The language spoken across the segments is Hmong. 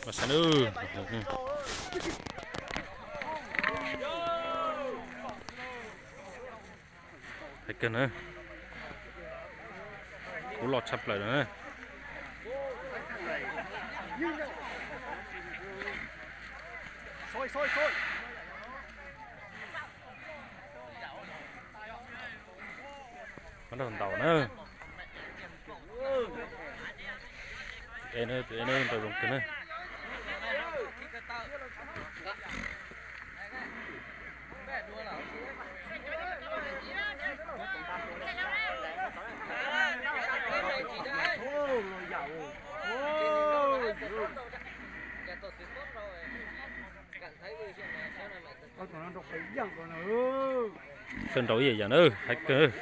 Mas sab na. Hais kawg na. Kub loj tshaj plaws na. Mas ntaus ntaus na. Tus e na, tus e na ntaus zoo kawg na. Txawj ntaus ib yam yam na, hais kawg.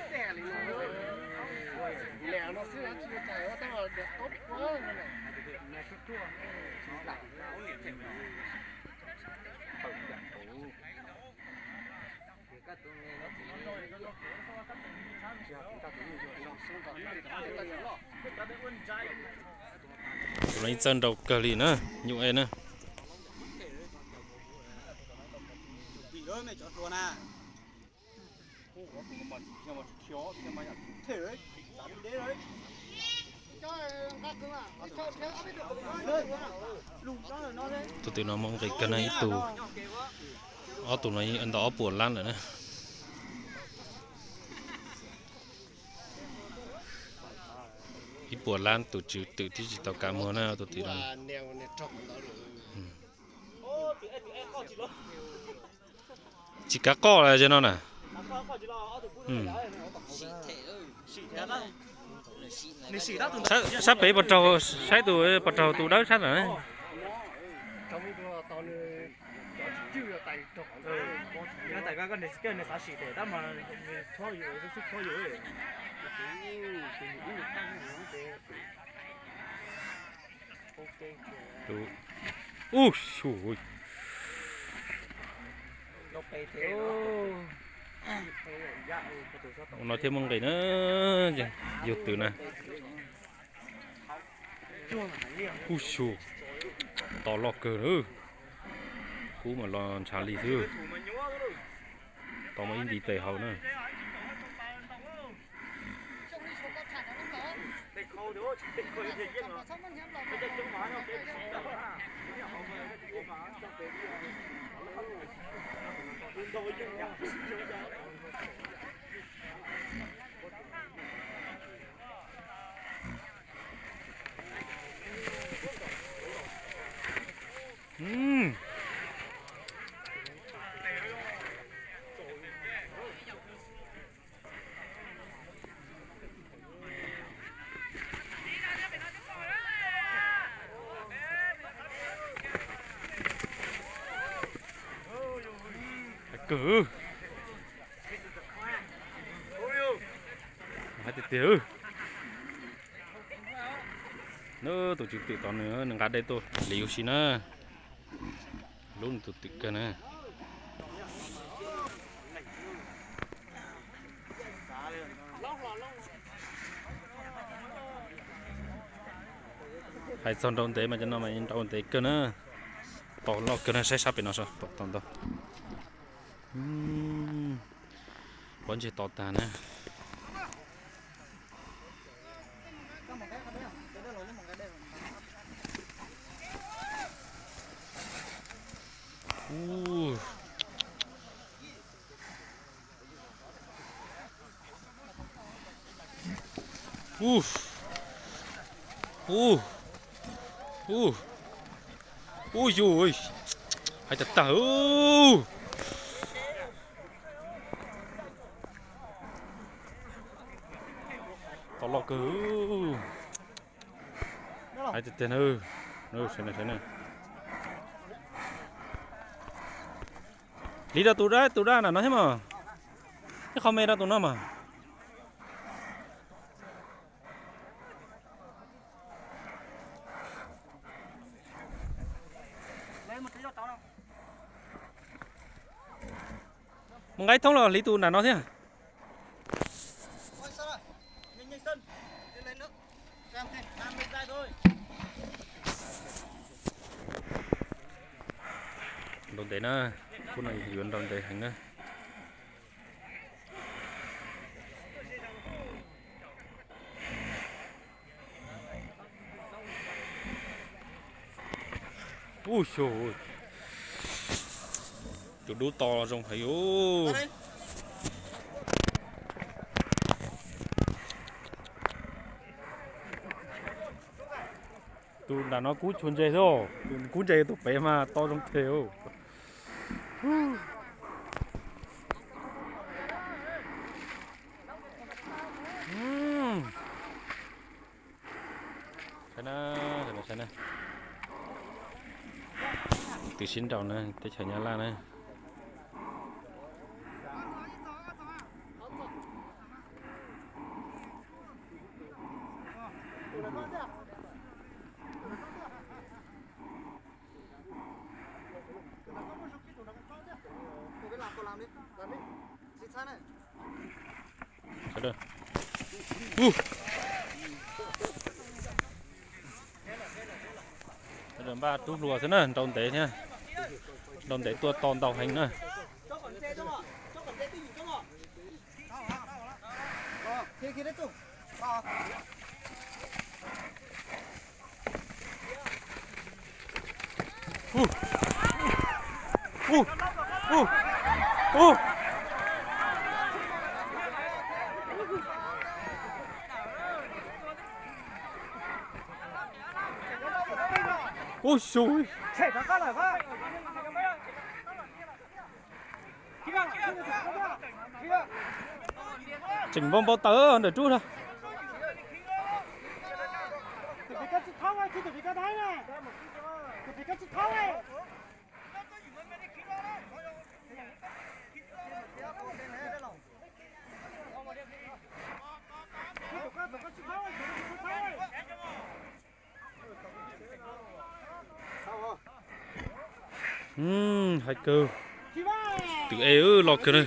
Tus no yeej txawj ntaus kawg li na, nyuj e na. Tus twm no muaj nqis kawg na, ib tug, ob tug no ntau ob puas lab lawm na. Ib puas lab tus tswv twm twb tsis tau kav muag na tus twm no. Tsis kav qoj los yog no na. Sab pem pos raug, saib tus pos raug tus dawb sab ntawm. Ub, ua no thiaj muaj nqis na, yug twm na. Ub xyu, to loj kawg na. Kub mas los ntshav li xwb. Tau muaj ib ntiv tes haus na. Hais kawg, hais tiag tiag. Nws tus tswv twm tod nws nqa dej tuaj hliv ua si na. Hlub nws tus twm kawg na. Hais txog nrau ntev mas cov no mas nrau ntev kawg na. To loj kawg na, saib sab pem no, to ntau. Pob ntseg to tag na. Ub, ub, ub, ub yus, hais tag tag. To loj kawg. Hais tiag tiag na. Hliv rau tus dab, tus dab nram no thiab mas. Ib qho me rau tus no mas. Mus nqa ib thoob los hliv tus nram no thiab. Ntev na, khub no yuav nrau ntev heev na. Ub xyov, tus dub to zoo heev. Tus nram no kub tshua ntse xwb, tus kub ntse tus pem mas to zoo tes. Saib na, saib na, twb sib nraus na, teb chaws Nyab Laj na. Npaj rub hlua xwb na, nrau ntev thiab, nrau ntev tuaj to ntau heev na. Ub xyov, tseem npau npau taws ntawm rub na. Hais kawg, twm e loj kawg na.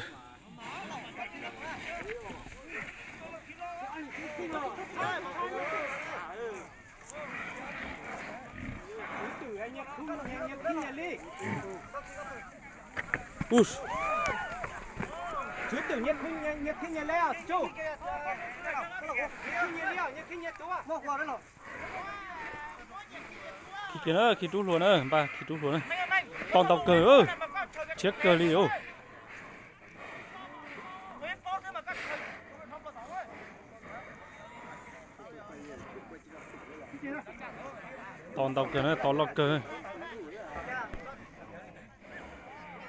Khi kiag na, khi rub hlua na, npaj khi rub hlua na. To ntau kawg, rhiab kawg li os. To ntau kawg na, to loj kawg.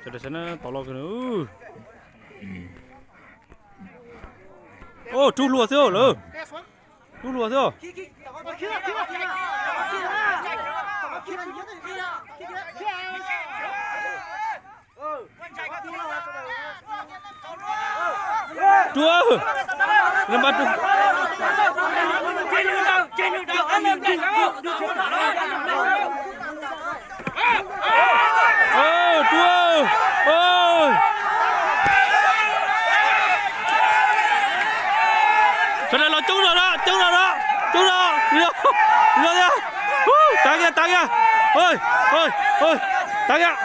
Sawv daws saib na, to loj kawg na. Rub hlua xwb lawm. Rub hlua xwb. Rub, npaj rub. Rub. Sawv daws los coob zog na, coob zog na, coob zog. Tav kiag, tav kiag. Tav kiag.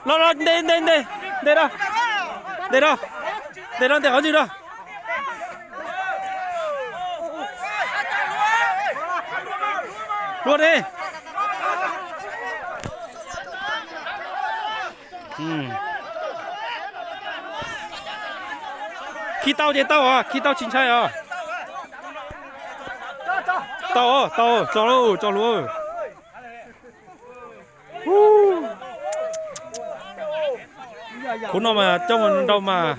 Los los, ntes ntes ntes, ntes rau, ntes rau, ntes rau, ntes qhov ntswg rau. Hlua ne. Khi tau ces tau os, khi tau tsis ntshai os. Tau, tau, tso lauj, tso hlua. Khub no mas coj mus nrau mas.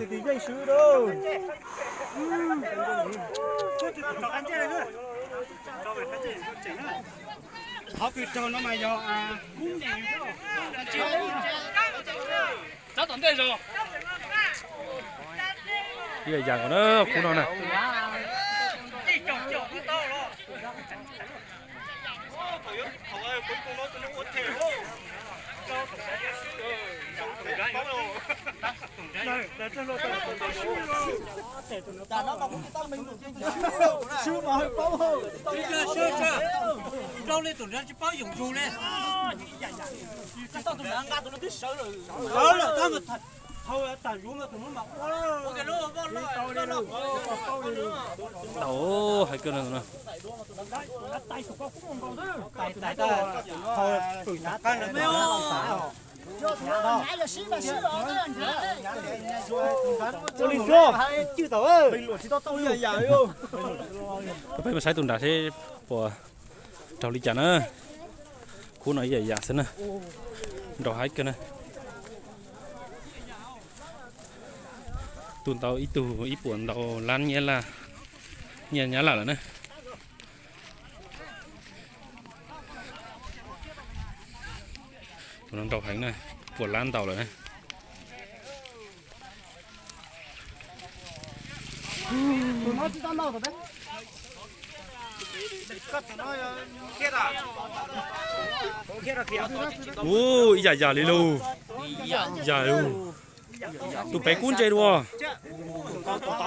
Ib yam na, khub no na. Rau li tus nrad tsis paub yoom yug li. Sawv lawm tab mas thaum tas yuav mas tus no mas ua. Tau hais kawg no. Peb mus saib tus nrad seb puas raug li cas na. Khub no ib yam yam xwb na. Nrau haib kawg na. Tus ntau ib tug ib puas ntau lab nyiaj laj, nyiaj nyab laj lawm na. Tus no nrau heev na, puas lab ntau lawm na. Ub, ib yam yam li lauj. Yam lauj. Tus pem kub ntse dua.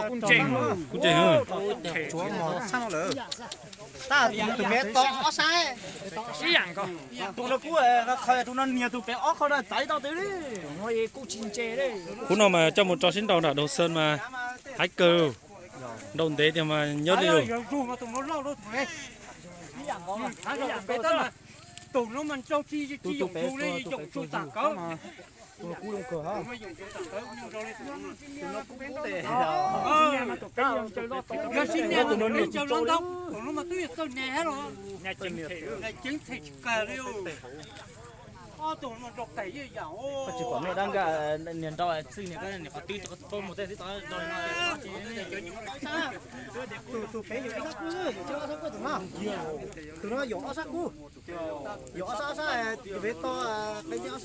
Kub ntse. Tus pem to ob sab. Tus no kub, tus no niag tus pem ob qho txaiv tau twg li. Khub no mas coj mus rau sib nrau nram Doo Xees mas haib kawg. Nrau ntev tiag mas nyob li. Tus no mas nrau tsis tsis yoom yug li, yoom tsuj tam kawg. Yog tsis nias tus no nias tsis tau ntau, tus no mas twb yog txawj nias thiab los. Ceev them tsis kawg li. Ob tug no nrau qes ib yam. Tsis pom nej dab nkaj nias nrau txij nias qhov twb qhov pab mus tej tib tau nrau li no. Tus pem yoom ob sab kub, tus no yoom ob sab kub. Yoom ob sab ob sab, tus pem to qe ob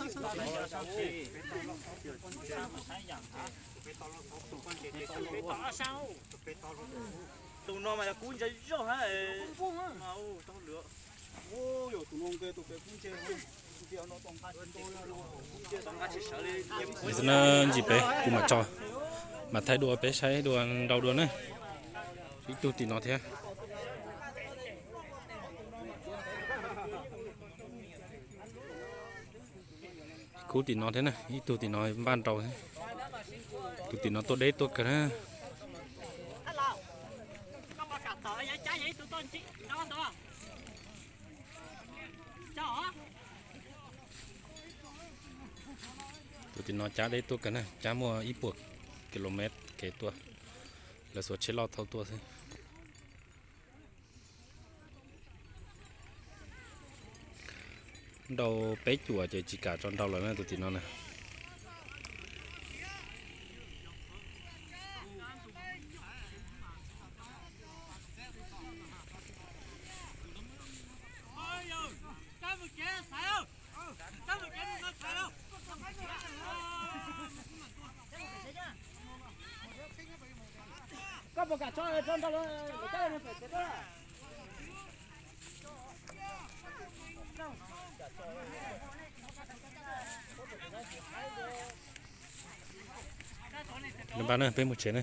sab. Tus no mas yog kub ntse zog hab. Ntsis peb kuv mam tso, mam thaij dua peb saib dua nrau dua na. Ib tug tim no thiab. Khub tim no thiab na, ib tug tim no npaj nrau thiab. Tus tim no tuaj deb tuaj kawg na. Tus tim no cab deb tuaj kawg na, cab muaj ib puas kilomev kev tuaj, lawv xuas tsheb loj thauj tuaj xwb. Nrau peb cuam ces tsis kam tso nrau lawm na tus tim no na. Npaj na, peb mus tsev na.